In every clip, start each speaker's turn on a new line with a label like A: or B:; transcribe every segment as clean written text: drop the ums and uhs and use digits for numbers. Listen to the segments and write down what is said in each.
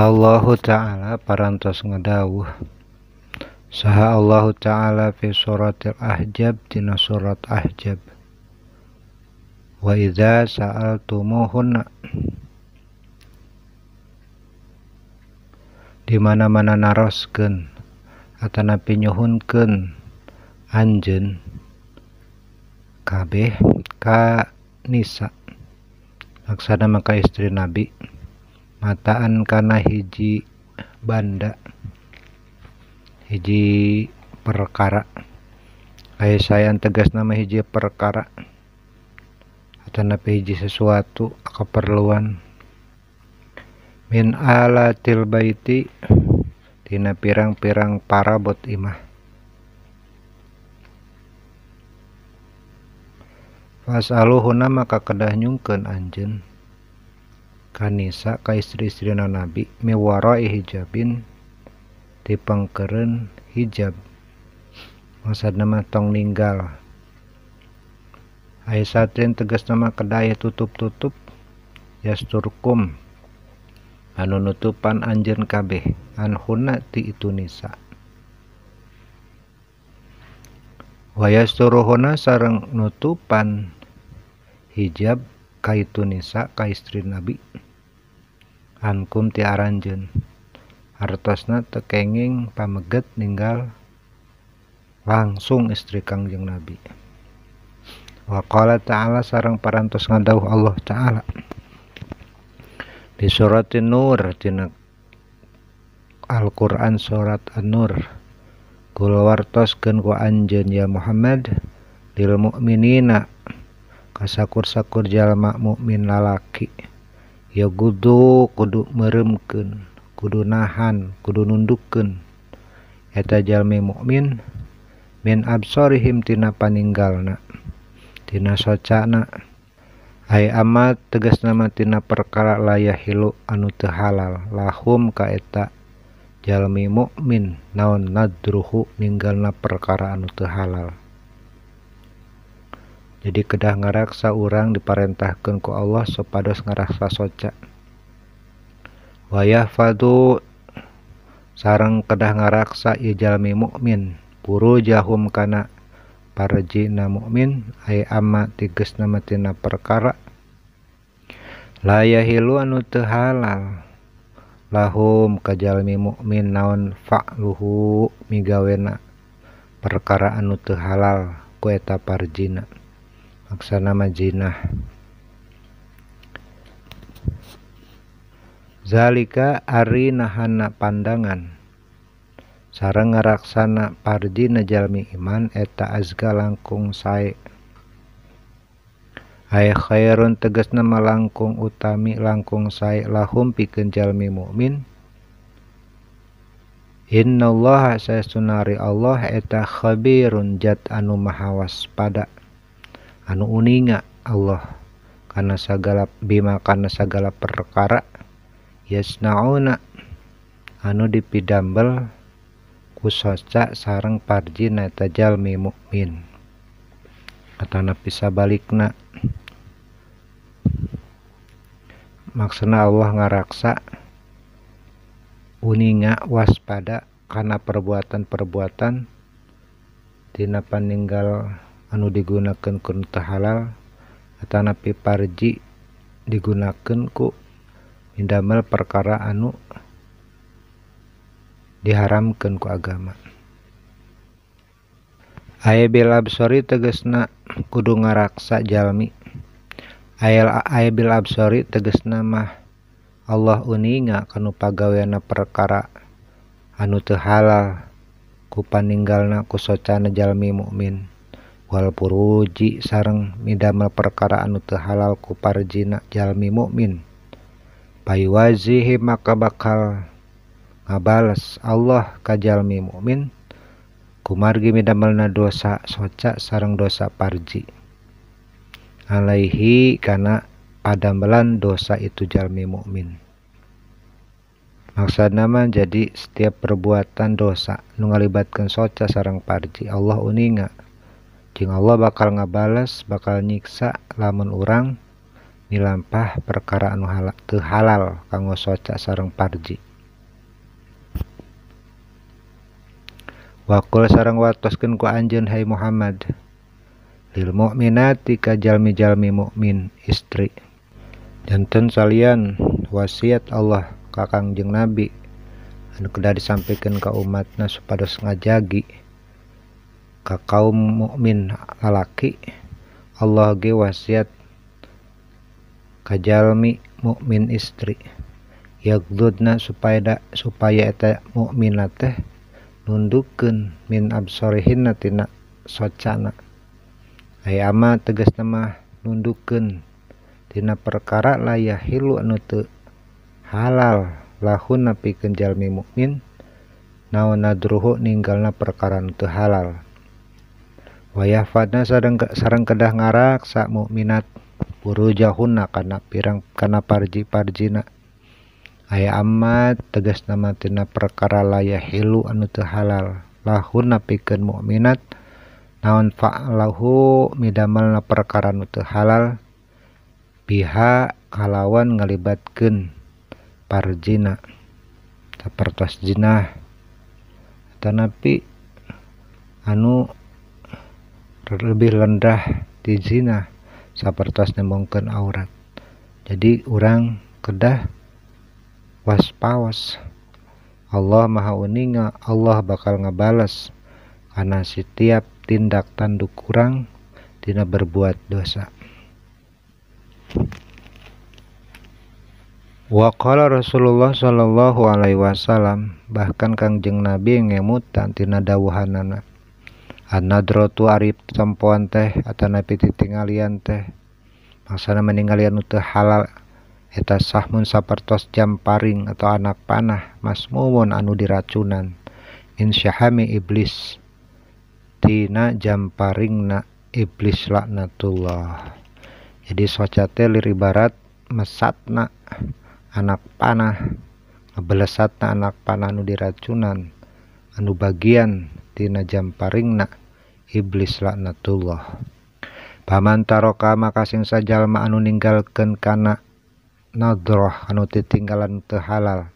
A: Qala Allahu ta'ala parantos ngadawuh saha Allahu ta'ala fi suratil Ahzab dina surat Ahzab wa idza sa'altumuhunna di mana-mana naroskeun atanapi nyuhunkeun anjeun kabeh ka nisa maksana maka istri Nabi mataan kana hiji banda hiji perkara aya sayan tegas nama hiji perkara atanapi hiji sesuatu keperluan min alatil baiti tina pirang-pirang parabot imah fasaluhuna maka kedah nyungkeun anjeun kanisa ka istri-istrina Nabi miwarai hijabin dipengkeureun hijab maksudna mah tong ninggal aya satrin tegasna mah kedah aya tutup-tutup yasturkum anu nutupan anjeun kabeh anhuna ti itu nisa wa yasturuhuna sareng nutupan hijab ka itu nisa ka istri Nabi ankum ti aranjeun hartosna teu kenging pameget ninggal langsung istri Kangjeng Nabi. Wa qala ta'ala sareng parantos ngadawuh Allah ta'ala di surat An-Nur tina Al-Qur'an surat An-Nur kula wartoskeun ku anjeun ya Muhammad lil mu'minina kasakur-sakur jalma mukmin lalaki ya kudu kudu meureumkeun kudu nahan kudu nundukkeun eta jalmi mukmin min absorihim tina paninggalna tina socana ay amat tegasna mah tina perkara layahilu anu teu halal lahum ka eta jalmi mukmin naon nadruhu ninggalna perkara anu teu halal. Jadi kedah ngaraksa urang diparentahkeun ku Allah supados ngaraksa soca. Wa yahfadhu sareng kedah ngaraksa ieu jalmi mukmin furujahum kana parjina mukmin ay amma tegasna mah tina perkara la yahilu anu teu halal lahum ka jalmi mukmin naon fa'luhu migawena perkara anu teu halal ku eta parjina maksana mah jinah. Zalika ari nahana pandangan sareng ngaraksana parjina jalmi iman eta azka langkung sae ay khairun tegasna mah langkung utami langkung sae lahum pikeun jalmi mukmin. Innallaha saestunari Allah eta khabirun jat anu maha waspada anu uninga Allah kana sagala bima kana sagala perkara yasnauna anu dipidambel ku soca sareng parjina eta jalmi mukmin atanapi sabalikna maksudna Allah ngaraksa uninga waspada kana perbuatan-perbuatan tina paninggal anu digunakeun ku nu teu halal atanapi parji digunakeun ku midamel perkara anu diharamkeun ku agama. Aya bil absori tegasna kudu ngaraksa jalmi. Aya bil absori tegasna mah Allah uninga kanu pagaweana perkara anu teu halal ku paninggalna ku socana jalmi mukmin wal puruji sareng midamel perkara anu teu halal ku parjina jalmi mukmin paywazihi maka bakal ngabales Allah ka jalmi mukmin kumargi midamelna dosa soca sareng dosa parji alaihi kana padamelan dosa itu jalmi mukmin. Maksudna mah jadi setiap perbuatan dosa nu ngalibatkeun soca sareng parji Allah uninga jeung Allah bakal ngabales bakal nyiksa lamun urang milampah perkara anu teu halal kanggo soca sareng parji. Waqul sareng wartoskeun ku anjeun hai Muhammad lil mukminati ka jalmi-jalmi mukmin istri. Janten salian wasiat Allah ka Kangjeng Nabi anu kedah disampaikan ka umatna supados ngajagi ka kaum mukmin lalaki. Allah ge wasiat ka jalmi mukmin istri yaghdudna supaya eta mukminat teh nundukkeun min absarihinna tina socana. Aya ama tegasna mah nundukkeun tina perkara la yahilu anu teu halal lahunna pikeun jalmi mukmin naon nadruhu ninggalna perkara nu teu halal. Wa yahfadna sareng kedah ngaraksa mukminat burujahunna kana pirang kana parji-parjina. Aya amat tegasna mah tina perkara la yahilu anu teu halal lahunna pikeun mukminat naon fa'lahu midamelna perkara nu teu halal biha kalawan ngalibatkeun parjina sapertos jinah tanapi anu lebih rendah ti zina sapertos nembongkeun aurat. Jadi urang kedah waspawas. Allah Maha Uninga, Allah bakal ngabales karena setiap tindak tanduk kurang tina berbuat dosa. Wa qala Rasulullah sallallahu alaihi wasallam, bahkan Kangjeng Nabi ngemutan tina dawuhanana an-nadratu ari tempoan teh atanapi titinggalian teh maksana meninggalian nu teu halal eta sahmun sapertos jamparing atau anak panah masmumun anu diracunan min syahami iblis tina jamparingna iblis laknatullah. Jadi soca teh lir ibarat mesatna anak panah, ngebelesatna anak panah anu diracunan anu bagian tina jamparingna iblis laknatullah. Paman taroka maka sing sajalma anu ninggalkeun kana nadroh anu titinggalan teu halal.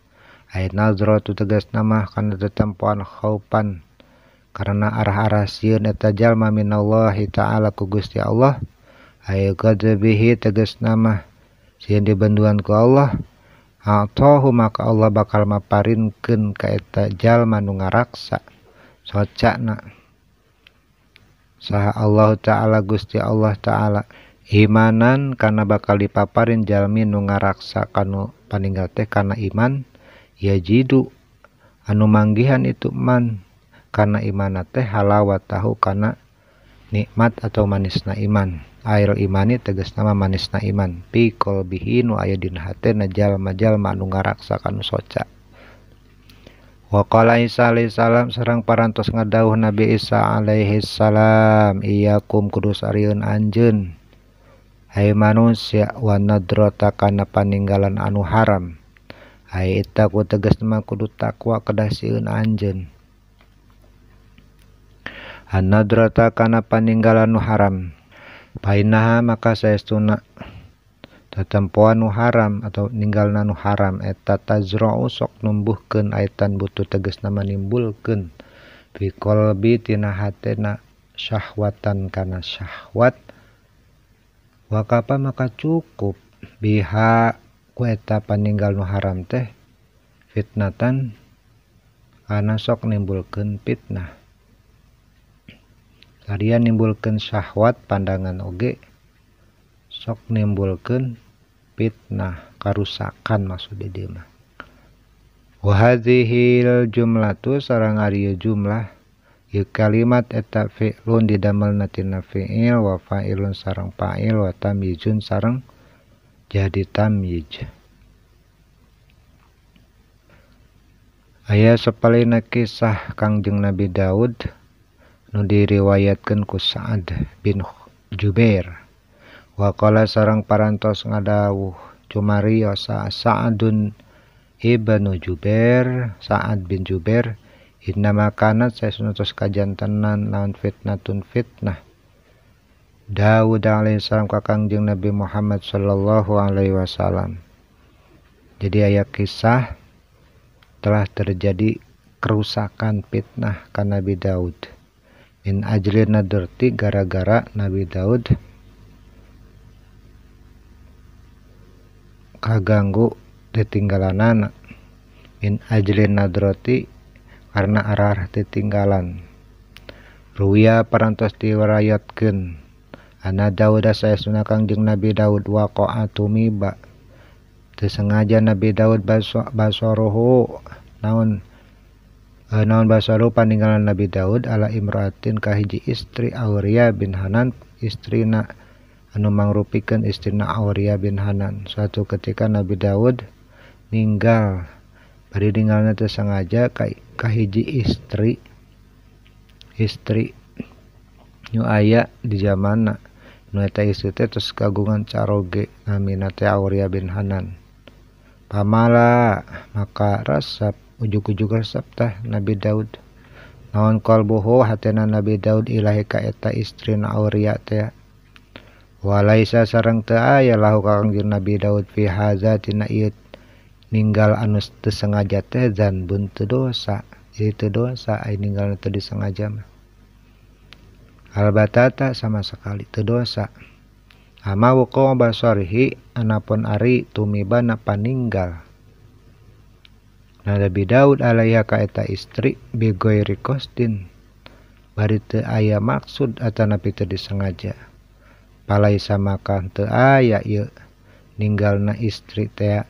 A: Ai nadroh tu tegasna mah kana tetempoan khaupan karena arah-arah sieun eta jalma minallahi ta'ala ku Gusti Allah. Ai ghadabihi tegasna mah sieun dibenduan ku Allah. Atahu maka Allah bakal maparinkeun ka eta jalma nu ngaraksa socana saha Allah ta'ala Gusti Allah ta'ala imanan kana bakal dipaparin jalmi nu ngaraksa kanu paninggal teh kana iman yajidu anu manggihan itu man kana imana teh halawatahu kana nikmat atau manisna iman. Air imani tegasna mah manisna iman pi qalbihi nu aya dina hatena jalma-jalma anu ngaraksa kanu soca. Wa qala Isa alaihi salam sareng parantos ngadawuh Nabi Isa alaihi salam iyyakum kudus arieun anjeun hai manusia wa nadrata kana paninggalan anu haram. Hai eta ku tegasna mah kudu takwa kedah sieun anjeun an nadrata kana paninggalan nu haram. Painaha maka saestuna tetempoan nu haram atau ninggalna nu haram eta tazra'u sok numbuhkeun aitan butuh tegasna manimbulkeun fi qalbi tina hatena syahwatan kana syahwat wakapa maka cukup biha ku eta paninggal nu haram teh fitnatan kana sok nimbulkeun fitnah. Larian nimbulkeun syahwat pandangan oge sok nimbulkeun fitnah karusakan maksud di dieu mah. Wa hadzihil jumlatu sareng ari jumlah ieu kalimat eta fi'lun didamelna tina fi'il wa fa'ilun sareng fa'il wa tamyizun sareng jadi tamyiz. Aya sapalihna kisah Kangjeng Nabi Daud nu diriwayatkeun ku Sa'ad bin Jubair. Wa qala sareng parantos ngadawuh cumarios Sa'adun ibnu Jubair, Sa'ad bin Jubair, innama kanat saestuna tos kajantenan naon fitnatun fitnah Daud alaihi salam ka Kangjeng Nabi Muhammad sallallahu alaihi wasallam. Jadi aya kisah telah terjadi kerusakan fitnah ka Nabi Daud min ajli nadrati gara-gara Nabi Daud kaganggu ditinggalanana min ajli nadrati karena arah ditinggalan. Ruya parantos diwarayatkeun ana Daud saestuna Kangjeng Nabi Daud waqa'a tumiba teu sengaja Nabi Daud basorohu naon naon basaru paninggalan Nabi Daud ala imraatin ka hiji istri Auria bin Hanan istrina anu mangrupikeun istrina Auria bin Hanan. Suatu ketika Nabi Daud ninggal bari ninggalna teu sengaja ka hiji istri nu aya di zamanna nu eta istri teh tos kagungan caroge namina teh Auria bin Hanan. Pamala maka resep ujug-ujug resep tah Nabi Daud naon qalbuhu hatena Nabi Daud ilahi ka eta istrina Auria teh walaisa sareng teu aya lahu ka Kangjeng Nabi Daud fi hadza tina ieu ninggal anu teu sengaja teh zanbun teu dosa. Jadi teu dosa ai ninggal teu disengaja mah albatata sama sekali teu dosa. Ama wuqu basarihi anapun ari tumibana paninggal Nabi Daud alaiha ka eta istri bighairi qasdin bari teu aya maksud atanapi teu disengaja palaisa maka teu aya ieu ninggalna istri teh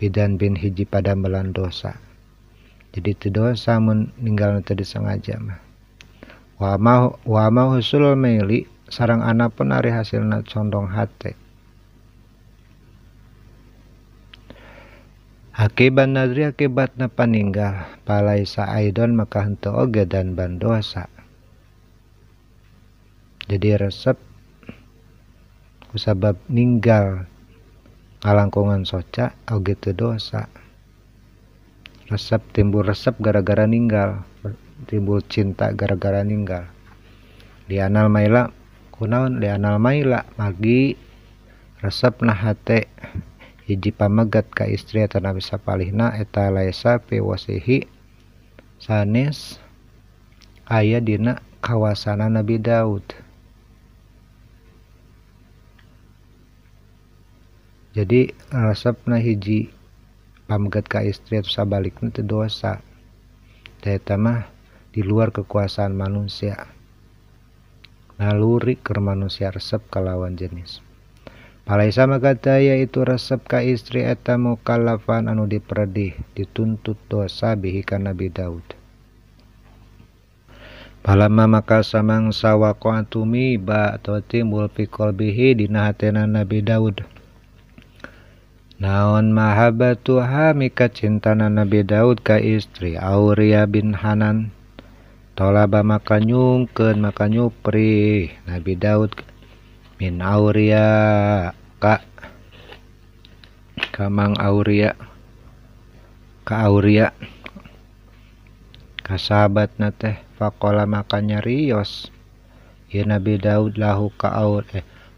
A: bidan bin hiji padamelan dosa. Jadi teu dosa mun ninggalna teu disengaja mah. Wa ma husul maili sareng anapun ari hasilna condong hate. Akibat nadri akibatna paninggal palaisa aidon maka henteu oge dan ban dosa. Jadi resep kusabab ninggal ngalangkungan soca oge teu dosa. Resep timbul resep gara-gara ninggal, timbul cinta gara-gara ninggal. Lianal maila kunaon lianal maila magi resepna hate hiji pamegat ka istri atanapi sapalihna eta laisa fi wasihi sanes aya dina kawasana Nabi Daud. Jadi resepna hiji pamegat ka istri atau sabalikna teu dosa. Eta mah di luar kekuasaan manusia. Naluri keur manusia resep kalawan jenis. Palaisa maka daya itu resep ka istri eta mukallafan anu dipredih dituntut dosa bihi ka Nabi Daud. Palama maka samangsa waqa'atu miba atau timbul fi qalbihi dina hatena Nabi Daud. Naon mahabbatuha mika cintana Nabi Daud ka istri Auria bin Hanan. Tolaba maka nyungkeun maka nyupri Nabi Daud min Auria ka kamang Auria ka Auria ka sahabatna teh faqala maka nyarios ya Nabi Daud lahu ka Aur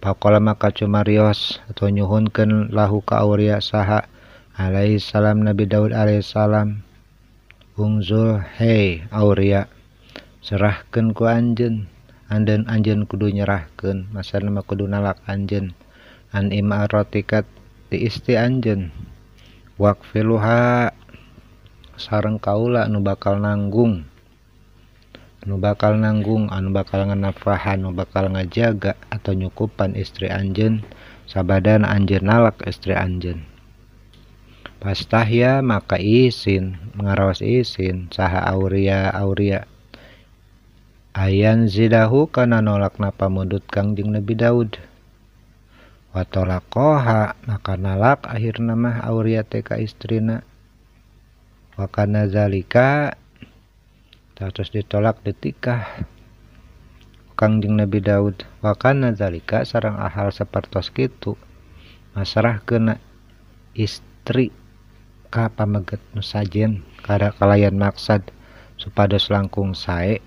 A: faqala maka cumarios atau nyuhunkeun lahu ka Auria saha alaihi salam Nabi Daud alaihi salam ungzul hei Auria serahkeun ku anjeun andeun anjeun kudu nyerahkeun masana mah kudu nalak anjeun an imaratika ti isti anjeun waqfiluha sareng kaula anu bakal nanggung anu bakal nganafkahan anu bakal ngajaga atau nyukupan istri anjeun sabadan anjeun nalak istri anjeun. Pastahya maka isin ngaraos isin saha Auria Auria ayan zidahu kana nolakna pamundut Kangjeng Nabi Daud. Wa talaqaha maka nalak akhirna mah Auria teh ka istrina. Wa kana zalika terus ditolak ditikah Kangjeng Nabi Daud. Wa kana zalika sareng ahal sapertos kitu masrahkeun istri ka pameget nu sajen kada kalayan maksad supados langkung sae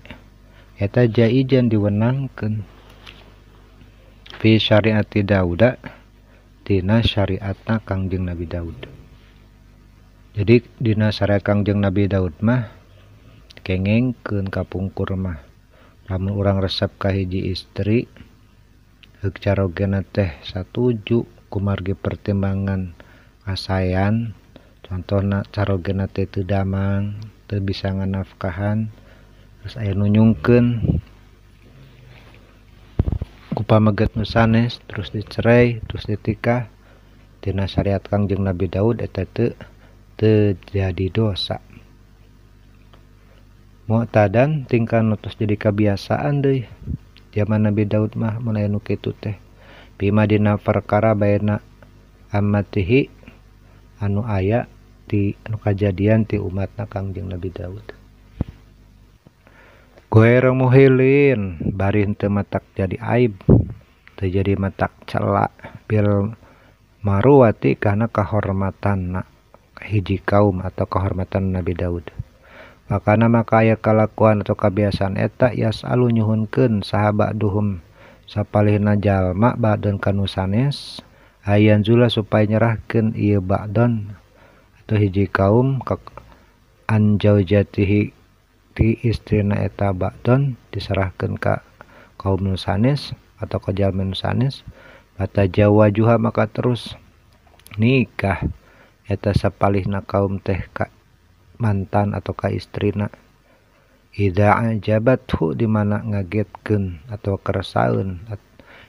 A: eta jaijan diwenangkeun fi syariati Dauda dina syariatna Kangjeng Nabi Daud. Jadi dina syariat Kangjeng Nabi Daud mah Kengengkeun kapungkur mah lamun urang resep ka hiji istri heuk carogena teh satuju kumargi pertimbangan kasaean, contohna carogena teh teu damang, teu bisa nganafkahan, terus aya nu nyungkeun ku pameget nu sanes terus dicerai terus ditikah. Tina syariat Kangjeng Nabi Daud eta teu jadi dosa. Mu'tadan tingkah nu tos jadi kebiasaan deui zaman Nabi Daud mah mun aya nu kitu teh. Bima dina perkara baina amatihi anu aya ti anu kajadian ti umatna Kangjeng Nabi Daud. Goer muhilin bari henteu matak jadi aib, teu jadi matak cela bil maruwati kana kahormatanna hiji kaum atau kehormatan Nabi Daud. Makana maka aya kalakuan atau kebiasaan eta yasalu nyuhunkeun sahabat duhum sapalihna jalma ba'don kanu sanes ayan zula supaya nyerahkeun ieu ba'don atau hiji kaum ka an jaujatihi ti istrina eta ba'don diserahkeun ka kaum nu sanes atau ka jalma nu sanes fatajawajuha maka terus nikah eta sapalihna kaum teh ka mantan atau ka istrina. Idza ajabathu di mana ngagetkeun atau keresaeun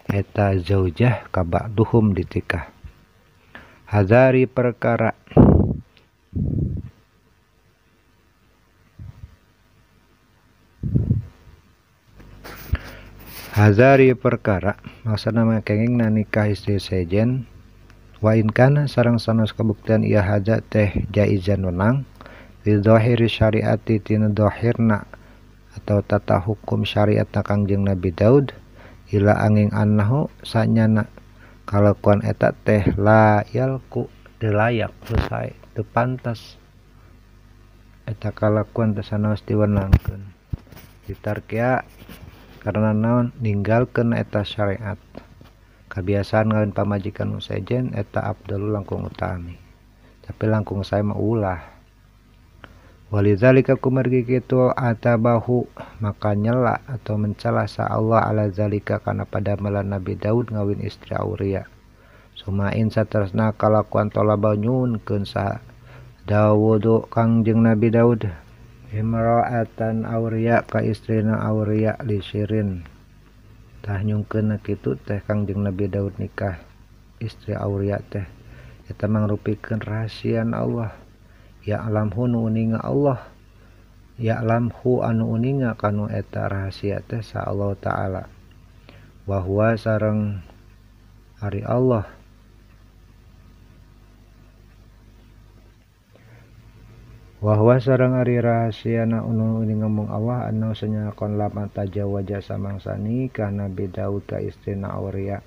A: eta zaujah ka ba'duhum ditikah. Hadari perkara Hazari perkara maksudna mah kengingna nikah istri sejen wa in kana sareng sanes kabuktian ieu hadza teh jaizan wenang fi zahiri syariati tina zahirna atau tata hukum syariat Kangjeng Nabi Daud ila angin annahu sanyana kalakuan eta teh la yalku teu layak selesai teu pantas eta kalakuan teh sanaos diwenangkeun ditarkia karena naon ninggalkeun eta syariat kebiasaan ngawin pamajikan nu sejen eta abdul langkung utami tapi langkung sae mah ulah. Walidzalika kumargi kitu atabahu maka nyela atau mencela sa Allah ala zalika kana padamelan Nabi Daud ngawin istri Auria. Sumain saterusna kalakuan tolaba nyunkeun sa Dawud Kangjeng Nabi Daud imra'atan Auria ka istrina Auria li Sirin. Tah nyungkeunna kitu teh Kangjeng Nabi Daud nikah istri Auria teh eta mangrupikeun rahasian Allah. Ya alamhu nu uninga Allah, ya alamhu anu uninga kanu eta rahasia teh sa Allah Ta'ala wa huwa sareng ari Allah wa huwa sareng ari rahasiana anu uninga mung Allah anu sanyakon lama tajawaja samangsa nikah Nabi Daud ka istrina Auria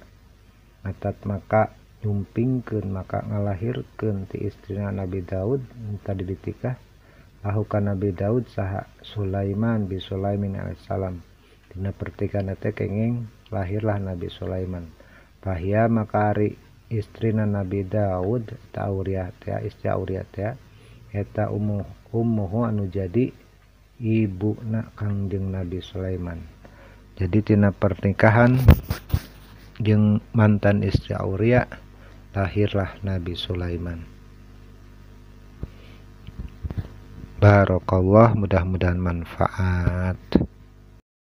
A: atat maka nyumpingkeun maka ngalahirkeun ti istrina Nabi Daud tadi ditikah lahu ka Nabi Daud saha Sulaiman bi Sulaiman alaihissalam. Dina pertikahan teh kenging lahirlah Nabi Sulaiman. Fahia maka ari istrina Nabi Daud ta Auria teh istri Auria teh eta ummuhu anu jadi ibuna Kangjeng Nabi Sulaiman. Jadi tina pernikahan jeung mantan istri Auria lahirlah Nabi Sulaiman. Barakallah, mudah-mudahan manfaat.